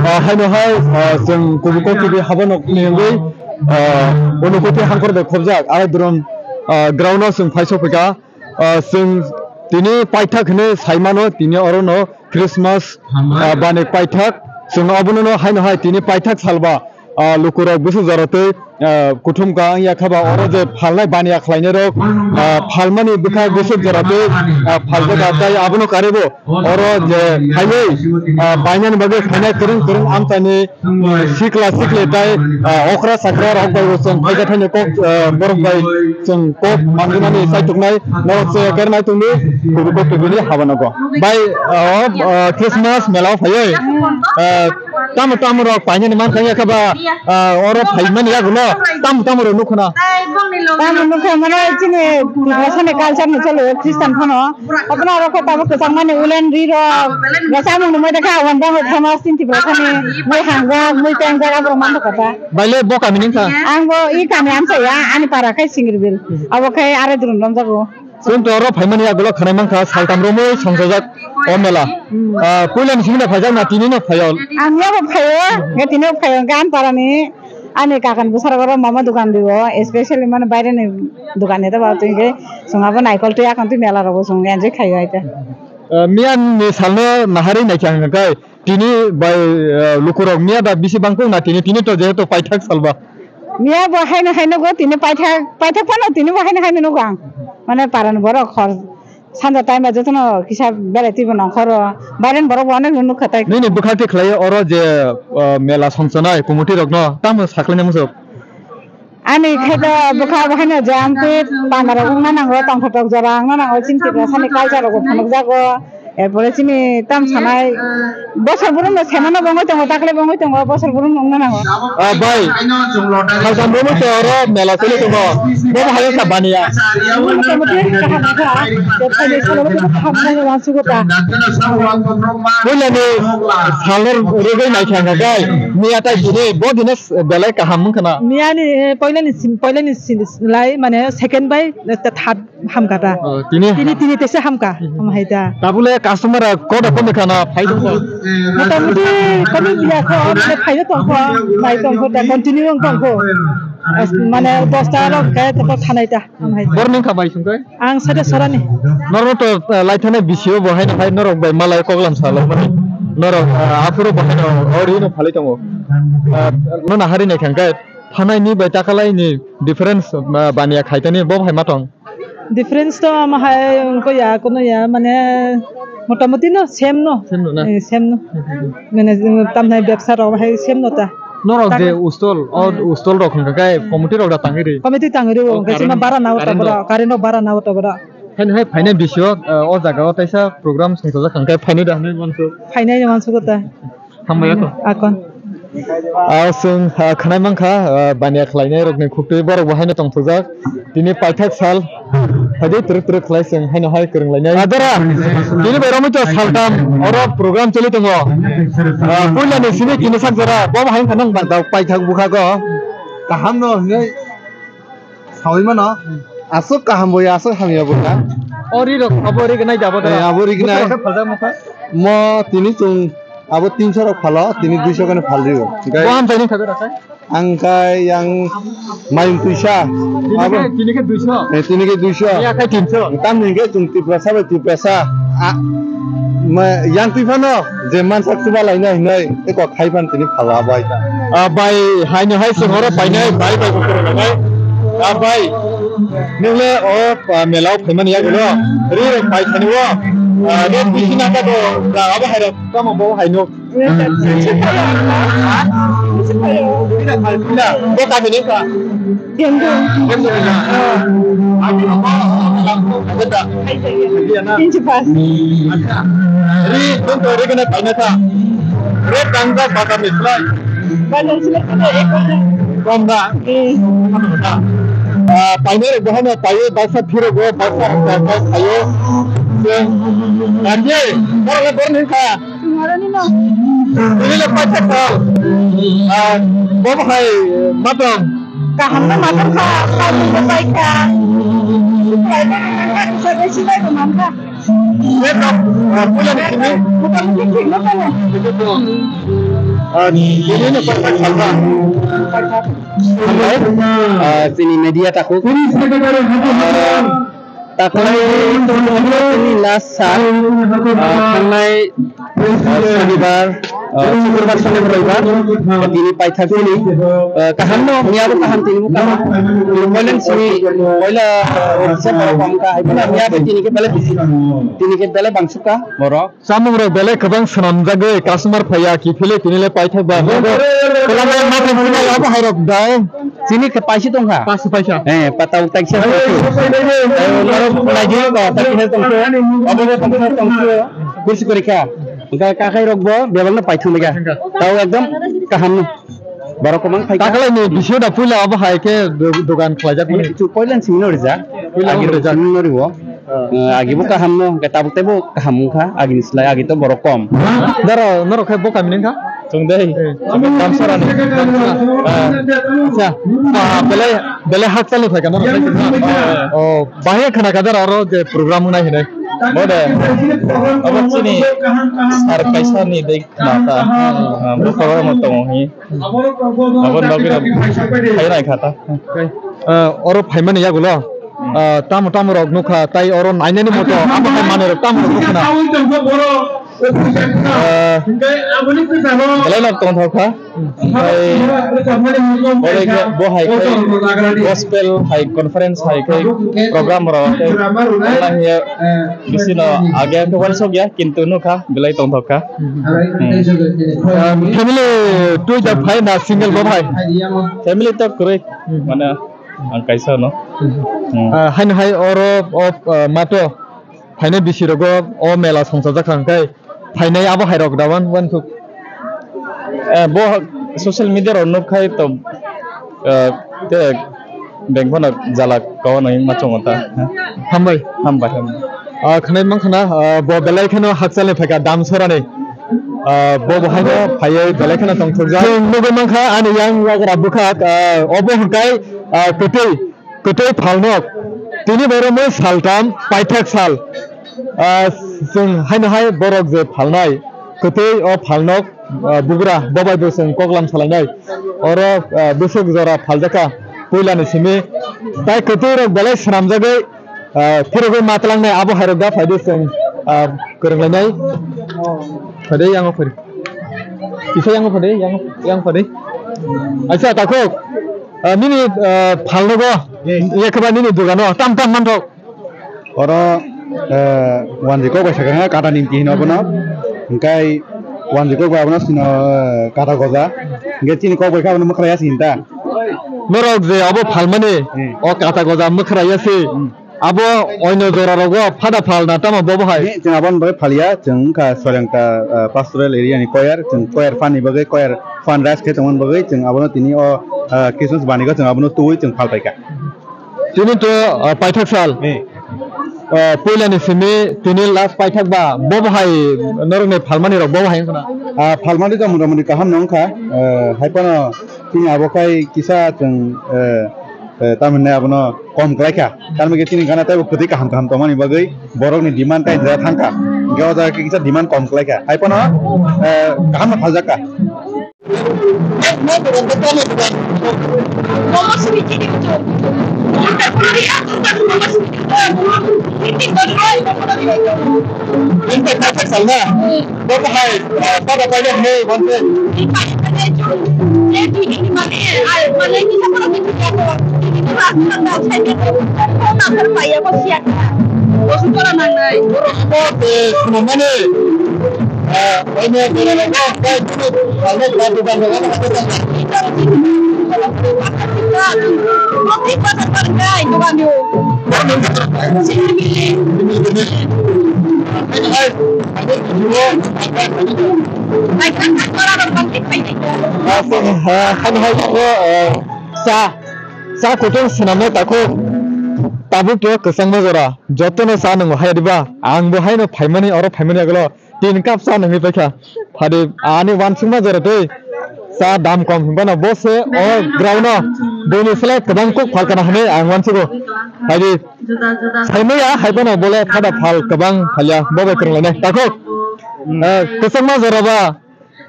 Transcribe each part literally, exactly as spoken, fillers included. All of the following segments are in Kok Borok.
Ah, haino hai, ah, chwng Kubui Kok T V haba nok ni wngwi, ah, Unokoti Hangkhor bai khobjak, Arai Duron, ah, ground o chwng phai sokphaikha. Ah, chwng tini paithak hinwi saimano, tini orono Christmas, ah, bani paithak. Chwng obono haino hai tini paithak salba, ah, lukurok bwswk jora twi, ah, kuthum ka wngya kha ba oro je phalnai baniya khlainairok, ah, phalmani bwkha bwswk jora twi, ah, phaljak kha, tai abono karwi bo oro je phaiwi, ah, painani bagwi phainai kwrwng kwrwng amchaini sikla sikli tai, ah, okra chakra rok bai bo chwng phaikha thaino kok, ah, borok bai chwng kok manjwnani chaituknai norok chaya kernai tongdi Kubui Kok T V ni habanogo. Bai, ah, o, ah, Christmas mela o phaiwi, ah, tamo tamo rok painani mankha wngya kha ba, ah, oro phaimani yagulo tamo tamo rok nukho na. Tamo nukha mane chini Tiprasani culture no cholo Christian phano. Abono aro khe tabuk kwchangmani ulen ri rok, bo chamung nungmani kha, aboni bagwi famous chini Tiprasani mui hangjak, mui tengjak, aborok manthok kha ta. Baile bo kami ni wngkha? Ang bo i kami amchai ya, ani para khai Singirbil. Abo khai Arai Duron romjago. Chwng to oro phaimani yagulo khwnai mankha, saltam romwi songchajak o mela. Hmm. Ah, puilani simi no phaijak na tini no phaio? Ang yabo phaio, ga tini o phaio, gan parani. Ani kakan bwsarok oro mama dukan rio, especially mane baireni dukan hete ba twi hwnkhe chwng abo naikol twi akon twi mela rogo chwng enjoy khaio ai ta. Ah, miyani salno naharwi naikha hwnkhe tini bai, ah, lukurok miya da bisi bangkuk na tini, tini to jehetu paithak salba. Miya bo haino hai nugo tini paithak, paithak phano tini bo haino haino nugo ang. Mane parani borok hor Sanja time ba jotono kisa belai twibo nongkhoro. Bairen borok bo onek nukha tai. Nini bwkhak twi khlai oro je, uh, mela songchonai committee rokno tamo sakhlaina muchung? Ani khe to bwkha bo haino je ang twi panda rok wngna nango, tongthok tok jora wngna nango, chini Tiprasani culture rok bo phunukjago. Erpore chini tam sanai bosor burung no semano bo wngwi tongo, takle bo wngwi tongo, bosor burung no wngna nango. Ah, bai. Saltam romwi to oro mela choli tongo. Bo bo hayo sa baniya. Motamuti kaham kha. Tei phaini salo khe kaham kha, uansugo ta. Puilani salno rwgwi naikha hwnkha khe, miya tai tini, bo dino belai kaham wngkha na. Miyani, eh, poilani sim-, poilani sim-, lai, mane second bai, eh, third. Hamkha ta. Oh, tini? Tini, tini tesa hamkha. Hmm. Ham hai ta. Tabule customer a koda komi khana phai dong. Motamuti komi biya kho, mane phai tong kho, phai tong kho ta, continue wng tong kho. As, mane dosta rok kaya to khanai ta. Ham hai ta. Bor nung kha bai sung kai? Ang sada sorani. Norok to, eh, lai thana bisio bo hai hai norok bai malai koklam salo mani. Norok, eh, aphuru bo hai no ori no phalai tongo. Eh, no na hari nai khang kai. Thanai ni bai takalai ni difference, eh, baniya khaitani bo hai ma tong. Difference to ama hai wngkha ya, kono ya, mane, motamuti no, same no. Same no na? Eh, same no. Hmm, hmm, hmm. Mane, tam hai bebsa rok hai same no ta. Norok je ustal, o ustal rok hwnkha khe committee rok da tangwi ri? Committee tangwi ri, o, hwnkhe sima bara na o current tabora, rok. Current rok bara na o tabora. Hai, hai, phainai bisio, eh, o jaga o taisa program songchajak hwnkhe phainai da hinwi mansu. Phainai mansu ko ta. Hambai ako. Akon. Ah, chwng, ah, khwnai mankha, ah, baniya khlainai rokni khuktwi borok bo haino tongthokjak. Tini paithak sal, phaidi twrwk twrwk khlai chwng haino hai kwrwnglainai. Adara, tini bai romwi to saltam oro program choli tongo. Ah, puilani simi tini sak jora, bo bo hai wngkha nang ba paithak bukhago. Kaham no hinwi. Sawi mano, aswk kaham bo ya, aswk hamya bo ya. O ri rok, abo ri gnai jabo da. Eh, abo ri gnai. Buphang rok khe phaljak mokha. Mo tini chwng abo tinso rok phalo, tini duiso kheno phal rio. Bo hamjani khabe rakhai. Ang khai yang mayung tuisa. Tini khe, tini khe duiso. Eh, tini khe duiso. Ya khai tinso. Tam ni khe chwng Tiprasa bai Tiprasa. A, ma, yang twi phano je mansak chuba laina hinoi, eko khai phan tini phala bai. Ah, bai, haino hai chwng oro painai, bai, bai, bo kwrwng nai. Ah, bai, nung le o, ah, mela o phaimani yagulo, ri rok pai thani o, ah, re twi sina ka do, ah, abo hai rok tamo bo hai no. Bo kami ni ka? Kendo. Kendo ni na. Abi apa? Ada tak? Ada na? Inchi pas. Acha. Ri, kento ri kena tanya ta. Ri tangga bakar ni selai. Bakar selai kena ekor. Kom na? Eh. Ah, paine ri bahana paye baksa phiro go baksa paye. Anje, kau le borni ka? Nini le paithak kha. Ah, bo bo hai, matang. Kaham no matang kha, kaham no pai kha. Pai kha, kha, kha, kha, kha, kha. Puila ni simi? Motamuti thik no tongo. Ah, tini no paithak salba. Hambai, ah, chini media takhuk. Ah, takhuk tini last sa, ah, thangnai, ah, Sonibar, ah, Sukurbar, Sonibar, Roibar, tini paithak tini, ah, kaham no, miyabo kaham, tini bo kaham. Poila sini, poila, ah, se borok khamkha, hai phano miyabo tini khe belai bisi, tini khe belai bangsukha borok. Chamung rok belai kwbang swnamjagwi customer phaiya, kiphilwi tini le paithak ba. Kwlangwi ma tong phai abo hai rok dai. Chini khe paisi tongkha. Paisi paisa. Eh, patau taisa. Eh, norok naidi ko, taisa tongkha. Abo bo tongkha, tongkha. Kursi korikha. Ga kakai rok bo bebak no paithum ga. Tau ekdom kaham no. Borok kwbang phaikha. Takalai ni bisio da puila abo hai khe do-, dogan khlaijak mani. Chu poilan simi no rijak. Poilan rijak. Simi no riwo. Ah. Eh, agi bo kaham no, hwnkhe tabuk tei bo kaham wngkha, agini slai agi to borok kom. Dara, norok khai bo kami nangkha? Chwng dei, eh, chwng Damsarani. Ah. Acha, ah, belai, belai hakchalni phaikha norok khai? Oh, bahai khna kha dara oro je program wngnai hinwi. Bo de, abo chini sir kaisa ni dei khna kha. Ah, bo program tongo hi. Aboni bagwi no khainai kha ta. Okay. Ah, oro phaimani yagulo, ah, tamo tamo rok nukha, tai oro nainani moto abo hai manwi rok tamo rok nukha na. Ah, belai no tongthok kha. Omohai, bo hai khe gospel hai conference hai khe program rok khe, bisino age khe uansuk ya, kintu nukha belai tongthok kha. Hmm. Ah, family twi da phai na single bo phai? Family to kwrwi, mane ang kaisa no. Hmm. Ah, haino hai oro o, ah, mato phainai bisi rogo o mela songchajak kha hwnkhe phainai abo hai rok da wan, uansuk. Eh, bo social media rok nuk khai to, eh, te beng phano jala kawa nai ma chongo ta. Hambai. Hambai, hambai. Ah, khwnai mankha na, ah, bo belai kheno hakchalni phaikha Damsarani. Ah, bo bo haino phaiwi belai kheno tongthokjak. Chwng nugwi mankha ani yang yagra bwkhak, ah, obo hwnkhe, ah, kwtwi. Kwtwi phalnok, tini bo romwi saltam paithak sal. Ah, chwng haino hai borok je phalnai, kwtwi o phalnok, ah, bugra, bo bai bo chwng koklam salainai. Oro, ah, bwswk jora phaljakha, puilani simi. Tai kwtwi rok belai swnamjagwi, ah, phirogwi ma twlangnai, abo hai rok da phaidi chwng, ah, kwrwnglainai. Phaidi yango phai. Kisa yango phaidi, yango, yango phaidi. Aisa, takhuk. Ah, nini, ah, phalnogo, eh, yakheba nini dogano tam tam manthok. Oro, eh, wanjwi kok bai sakha kata nimti hino bono. Hwnkhe wanjwi kok bai abono sino, eh, kata goja. Hwnkhe chini kok bai khe abono mwkhra yasi hinta. Norok je abo phalmani, hmm, o kata goja mwkhra yasi. Hmm. Abo oino jora rogo phada phal na tamo bobo hai? Ni, chwng aboni bagwi phaliya, chwng wngkha Soilangta, ah, pastoral area ni choir, chwng choir phan ni bagwi, choir phan rise khe tongmani bagwi, chwng abono tini o, ah, Christmas banigo chwng abono tubui chwng phal paikha. Tini to, ah, paithak sal. Ni. Ah, puila ni simi tini last paithak ba, bobo hai norok ni phalmani rok bobo hai wngkha na? Ah, phalmani to mota moti kaham no wngkha, ah, hai phano tini abo khai kisa chwng, eh, eh, tamhinai abono kom kwlai kha. Tamokhe chini gana teibo kwtwi kaham kaham tongmani bagwi borokni demand tai jora thangkha. Hwnkhe o jaga khe kisa demand kom kwlai kha. Hai phano, eh, kaham no phaljak kha. Pai pai pai pai salna. Bo hai, ah, pada pai deh, hei, bonte. Bo, eh, khumamani, ah, oine, bere, bere, bere, bere, bere, bere, bere, bere, bere, bere, Sa, sa kutung swnamnai takhuk. Tabuk to kwchangma jora. Jotono sa nwngo hai diba? Ang bo haino phaimani, oro phaimani agolo. Tin cup cha nangwi paikha. Phadi ani wansukma jora twi cha dam kom hinba no bo se o ground no bini slai kwbang kok phalkana hinwi ang wansugo. Phadi saimaya hai bono bole phada phal kwbang phalya bo bai kwrwnglainai. Takhuk, eh, kwchangma jora ba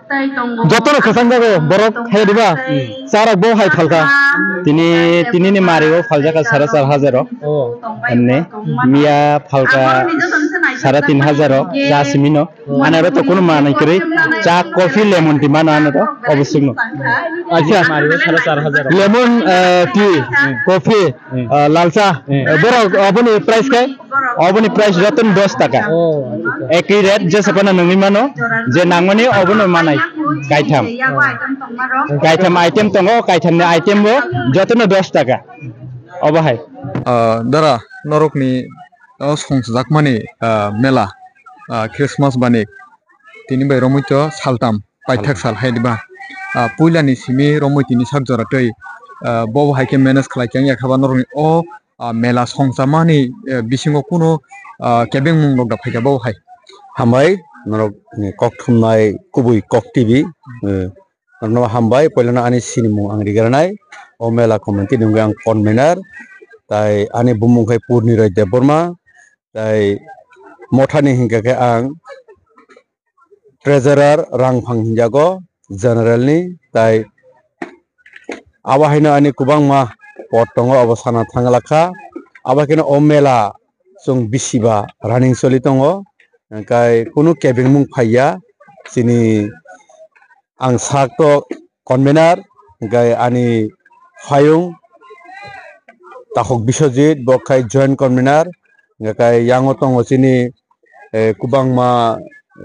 Jotono kwchang jago borok hai diba? Charok bo hai phalka. Tini, tini ni mari o phaljaka sara char hajar rok. Oh. Emne miya phalka sara tin hajar rok. Ja simino. Ano ro to kuno manai kwrwi. Cha, coffee, lemon tea mano ano to. Oboswk no. Acha. Mari o sara char hajar rok. Lemon, eh, tea, coffee, eh, lal cha. Eh, borok oboni price khe? Oboni price jotono dos taka. Oh, acha, acha. Ekhi rate jesa phano nungwi mano, je nangmani obono manai kaitham. Oh. Kaitham item tongo, kaithamni item bo jotono dos taka. Obo hai. Ah, dara, norokni, oh, songchajakmani, ah, mela, ah, Christmas bani tini bai romwi to saltam paithak sal hai diba. Ah, puilani simi romwi tini sak jora tei, ah, bo hai khe manage khlai khe wngya kha ba norokni o ah, mela songchamani, eh, bisingo kuno, ah, kebengmung rok da phaikha bo hai. Hambai, norok ni kok thumnai kubui Kok T V, eh, norokno hambai, poilano ani sinimung ang rigranai, o mela committee ni wngwi ang convener, tai ani bumung khai Purni Roy Debbarma, tai mothani hinkha khe ang treasurer Rangphang hinjago general ni, tai abo haino ani kwbangma pot tongo, obo sana thangla kha. Abo kheno o mela chwng bisiba running choli tongo, hwnkhe kunu kebengmung phaiya. Chini ang sak to convener, hwnkhe ani phayung Takhuk Biswajit, bo khai joint convener, hwnkhe yango tongo chini, eh, kwbangma,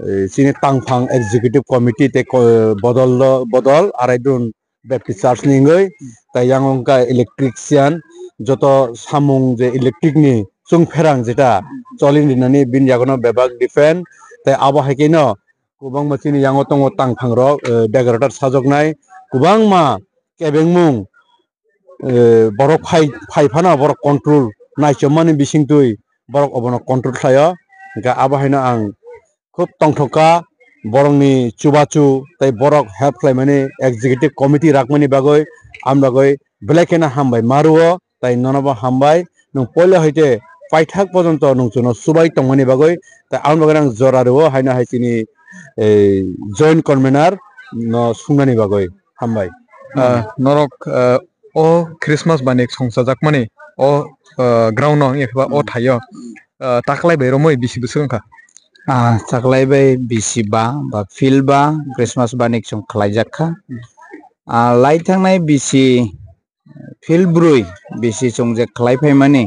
eh, chini tangphang executive committee tei ko-, bodol do, bodol arai dun Baptist Church ni wngwi, tai yang wngkha electrician, joto samung je electric ni chwng pherang jeta choli rinani bini yagono bebak defend, tai abo hai khe no kwbangma chini yango tongo tangphang rok, eh, decorator sajoknai, kwbangma kebengmung, eh, borok phai, phai phano borok control naichomani bisingtwi borok obono control khlaio, hwnkhe abo haino ang khub tongthok kha borokni chubachu tei borok help khlaimani executive committee rakmani bagwi, amni bagwi belai kheno hambai ma rwo, tai nono bo hambai, nwng poila hoite paithak pojonto nwng chwngno chubai tongmani bagwi, tai amni bagwi ang jora rwo haino hai chini, eh, joint convener no sungnani bagwi hambai. Ah, norok, ah, o Christmas bani songchajakmani o, ah, ground no wngya khe ba o thaio, ah, taklai bai romwi bisi bwswk wngkha? Ah, taklai bai bisi ba, ba field ba Christmas bani chwng khlaijak kha. Ah, lai thangnai bisi field brwi bisi chwng je khlai phaimani,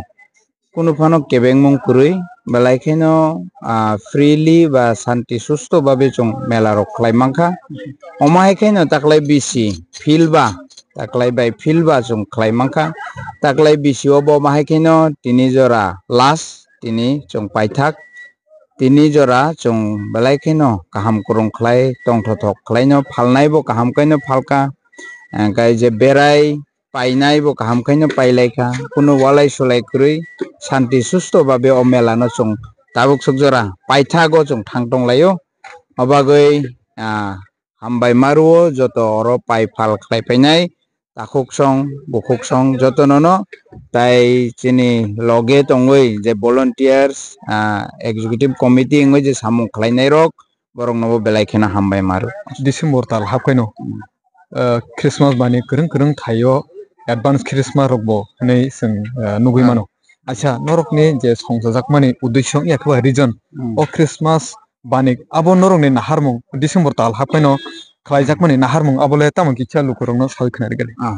kunu phano kebengmung kwrwi, belai kheno, ah, freely ba santi susto babe chwng mela rok khlai mankha. Omo hai kheno taklai bisi field ba, taklai bai field ba chwng khlai mankha. Taklai bisi o bo omo hai kheno tini jora last, tini chwng paithak. Tini jora chwng belai kheno kaham kwrwng khlai, tongthothok khlaino phalnai bo kaham khaino phalkha. Hwnkhe je berai painai bo kaham khaino pailaikha, kunu walai sulai kwrwi santi susto babe o mela no chwng tabuk swk jora paithago chwng thang tonglaio. O bagwi, ah, hambai ma rwo joto oro pai phal khlai painai takhuk song bukhuk song jotono no, tai chini loge tongwi je volunteers, ah, executive committee wngwi je samung khlainai rok, borokno bo belai kheno hambai ma rwo. December tal hapkhaino, ah, Christmas bani kwrwng kwrwng thaio advance Christmas rok bo hwnwi chwng, ah, nugwi mano. Acha, norokni je songchajakmani uddesho wngya khe ba reason, o Christmas bani abo norokni naharmung December tal hapkhaino khlaijakmani naharmung abo le tamo kisa lukurokno saui khna rwgwli. Ah.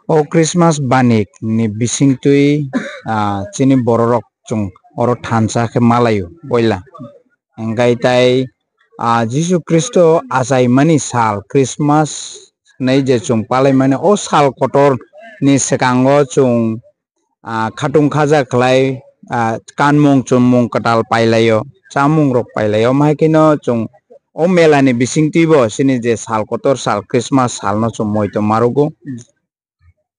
O Christmas bani ni bisingtwi, ah, chini bororok chwng oro thansa khe malaio poila. Hwnkhe tai, ah, Jisu Khristo achaimani sal Christmas hwnwi je chwng palaimani, o sal kotor ni swkango chwng, ah, khatung khaja khlai, ah, kanmung chumung kwtal pailaio, chamung rok pailaio, omo hai kheno chwng o mela ni bisingtwi bo chini je sal kotor sal Christmas sal no chwng moito ma rwgo.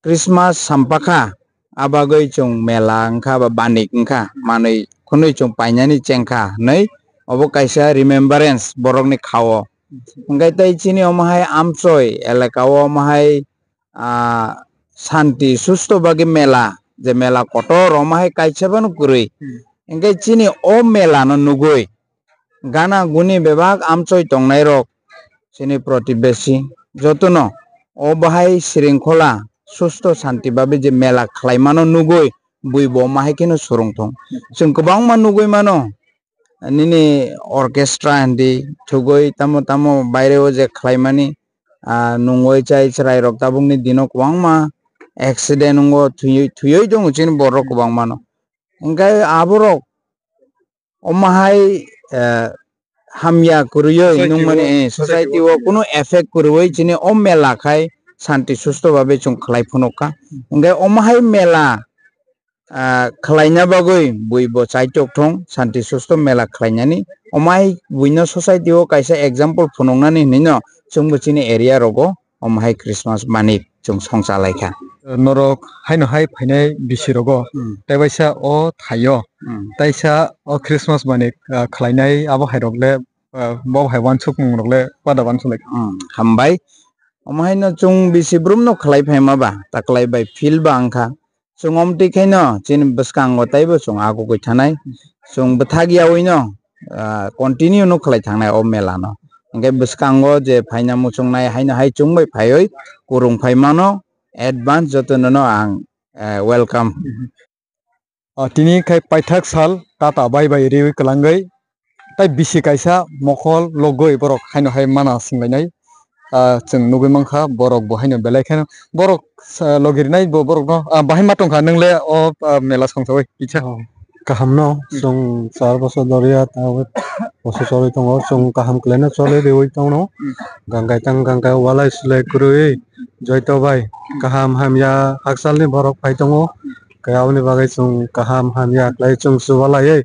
Christmas sampakha, a bagwi chwng mela wngkha ba banik wngkha, manwi khwnwi chwng painani chengkha hwnwi obo kaisa remembrance borokni khao. Hwnkhe tei chini omo hai amchoi elaka o omo hai, ah, santi susto bagwi mela, je mela kotor omo hai kaisa phano kwrwi. Hwnkhe chini o mela no nugwi gana guni bebak amchoi tongnai rok chini protibesi jotono o bahai sringkhola susto santi babe je mela khlaimano nugui bui bo omo hai kheno swrwng thung. Chwng kwbangma nugui mano, nini orchestra hindi thugui tamo tamo baire o je khlaimani, ah, nungui chai chwrairok tabukni dino kwbangma accident wngo, thwiwi, thwiwi tongo chini borok kwbangmano. Hwnkhe aborok omo hai, eh, hamya kwrwiwi society nungmani, o, eh, society society o o kunu effect kwrwiwi chini o mela khai santi susto babe chwng khlai phunukha. Hwnkhe omo hai mela, ah, khlaina bagwi bui bo chaitok thung santi susto mela khlainani. Omo hai buino society o kaisa example phunuknani hinwi no chwngbo chini area rogo omo hai Christmas manik chwng songcha lai kha. Norok haino hai phainai bisi rogo Hmm. tei waisa o thaio Hmm. taisa o Christmas manik, ah, khlainai abo hai rok le, ah, bo hai wansukmung rok le pada wansuk lai kha. Hmm. Hambai. Omo hai no chwng bisi brum no khlai phaima ba ta khlai bai feel ba wngkha. Chwng omtwi khaino chini bwskango taibo chwng agugwi thanai. Chwng bwthak yaui no, ah, continue no khlai thangnai o mela no. Hwnkhe bwskango je phaina muchungnai haino hai chwng bai phaiwi kwrwng phai mano, advance jotono no ang, eh, welcome. Ah, tini khai paithak sal tata bai bai riwi kwlangwi. Tai bisi kaisa mokol logoi borok haino hai mana swnglainai. Ah, chwng nugui mankha borok bo haino belai kheno borok sa-, logi rinai bo borok no, ah, bahai ma tongkha nwng le o, ah, mela songsawi kisa. Oh, kaham no, hmm, chwng char bosor doria ta wi bosor choli tongo, chwng kaham kwlai no choli riwi tongno. Hmm. Gangkai tang gangkai walai swlai kwrwi joito bai kaham hamya hakchal ni borok phai tongo. Khe aboni bagwi chwng kaham hamya khlai chwng chubalaiwi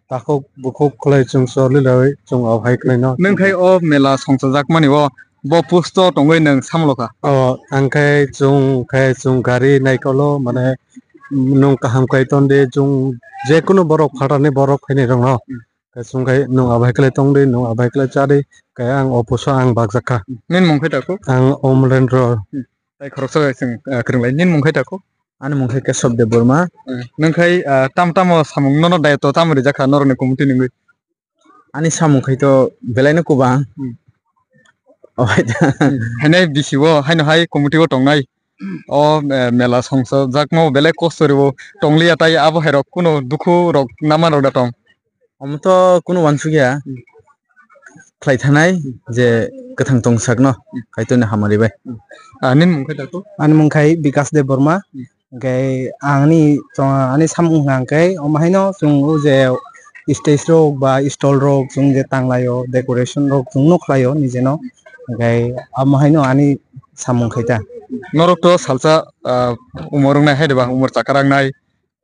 takhuk bukhuk khlai chwng choli laiwi chwng o hai khlaino. Nwng khai o mela songchajak mani o bo pusto tongwi nwng samlo kha? O, ang khai chwng khai chwng gari naikolo mane nwng kaham khai ton di chwng jekunu borok phatarni borok phaini rokno. Khe chwng khai nwng abai khlai tong di, nwng abai khlai cha di, khe ang o puso ang bakjak kha. Nini mung khai tako? Ang Omrendro. Hmm. Tai khoroksa bai chwng, ah, kwrwng lai. Nini mung khai tako? Ani mung khe Kesab Debbarma. Eh, nwng khai, ah, tam tamo samung nono daitw tamo rijak kha norokni committee ni wngwi? Ani samung khai to belai no kwbang. Hmm. O hai ta. Hmm. Hainai bisi o, haino hai committee o tongnai. O, eh, mela songsa jakma o belai kosto riwo tongliya tai abo hai rok kuno dukhu rok nama rok da tong? Omo to kunu wansukya. Hmm. Khlai thanai Hmm. je kwthang tong sakno Hmm. Kaitorni hamari bai. Hmm. Ah, nini mung khai tako? Ani mung khai Bikas Debbarma. Hmm. Hwnkhe ang ani, ani samung hwnkha hwnkhe omo haino chwng o je stage rok ba stall rok chwng je tanglaio, decoration rok chwngno khlaio nijeno. Hwnkhe omo haino ani samung khai ta. Norok to salsa, ah, umor wngnai hai de ba, umor chakar wngnai.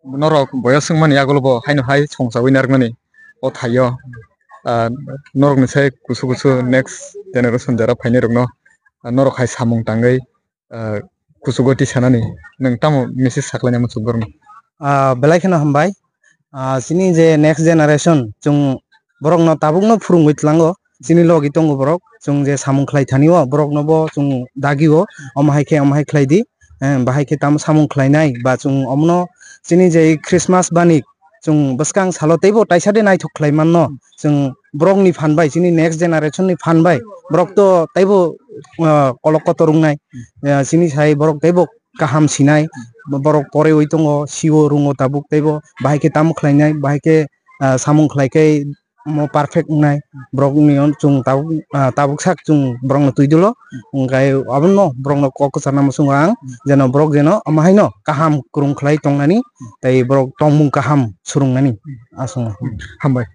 Norok boyos wngmani yagulo bo haino hai songchawi narwknani o thaio. Ah, norokni sai kusu kusu next generation jara phainai rokno, ah, norok hai samung tangwi, ah, kuchugo tisanani nwng tamo message saklaina muchuk borokno? Ah, belai kheno hambai. Ah, chini je next generation chwng borokno tabukno phwrwngwi tlango. Chini logi tongo borok, chwng je samung khlai thani o, borokno bo chwng dagi o, omo hai khe, omo hai khlai di, eh, bahai khe tamo samung khlainai, ba chwng omono chini je Christmas bani chwng bwskang salo teibo taisa de naithok khlai manno, chwng borokni phan bai, chini next generation ni phan bai, borok to teibo, ah, kolok kotor wngnai, ah, chini sai borok teibo kaham sinai, borok poraiwi tongo, siwo rungo tabuk teibo, bahai khe tamo khlainai, bahai khe, ah, samung khlai khe, omo perfect wngnai borokni on chwng tabuk, ah, tabuk sak chwng borokno twi dolo, hwnkhe abono borokno kok kwcharna muchungo ang, jeno borok jeno omo haino kaham kwrwng khlai tongnani tei borok tongmung kaham swrwngnani aswk. Hambai.